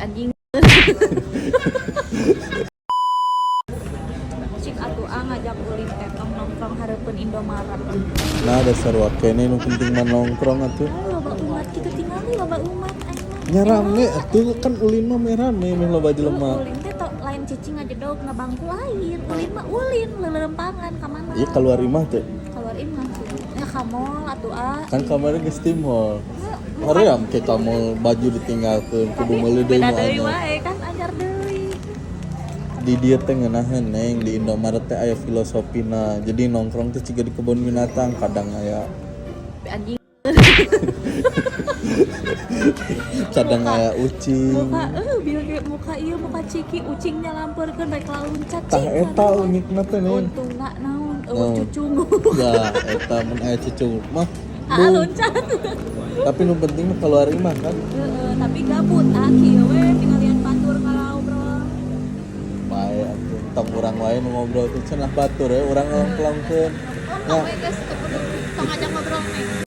Anjing. Cik atuh ah ngajak ulin teh tong nongkrong hareupeun Indomaret. Nah, dasar wakene nu penting mah nongkrong atuh. Ah, loba umat kitu, tingali loba umat aing mah. Nya rame atuh kan, ulin mah meh rame, meh loba jelema. Ulin teh lain cicing aja dog ngabangku lain. Ulin mah ulin lelempangan ka mana? Iya, keluar imah teh. Keluar imah. Ya ka mall atuh ah. Kan kamari geus ti mall. Hoream ke ka mall, baju ditinggalkeun, kudu meuli deui Beda nu deui anyar. Wae kan anyar deui. Di dieu teh ngeunaheun, Neng, di Indomaret teh aya filosofina. Jadi nongkrong teh ciga di kebun binatang, kadang aya Anjing. Kadang aya ucing. Muka biar kayak muka ieu muka ciki ucingnya lampeurkeun rek laluncat. Tah, Cing, eta unikna teh, Neng. Untungna naon eueuh Naon? cucungu. Ya, eta mun aya cucung mah. Ah, loncat. Tapi nu penting mah keluar imah kan. Heeh, tapi gabut ah kieu we tingalian batur ngobrol. Bae atuh, tong urang wae nu ngobrol teh, cenah batur we urang ngelong-ngelongkeun. Oh, we geus teu kudu tong ngajak ngobrol, Neng.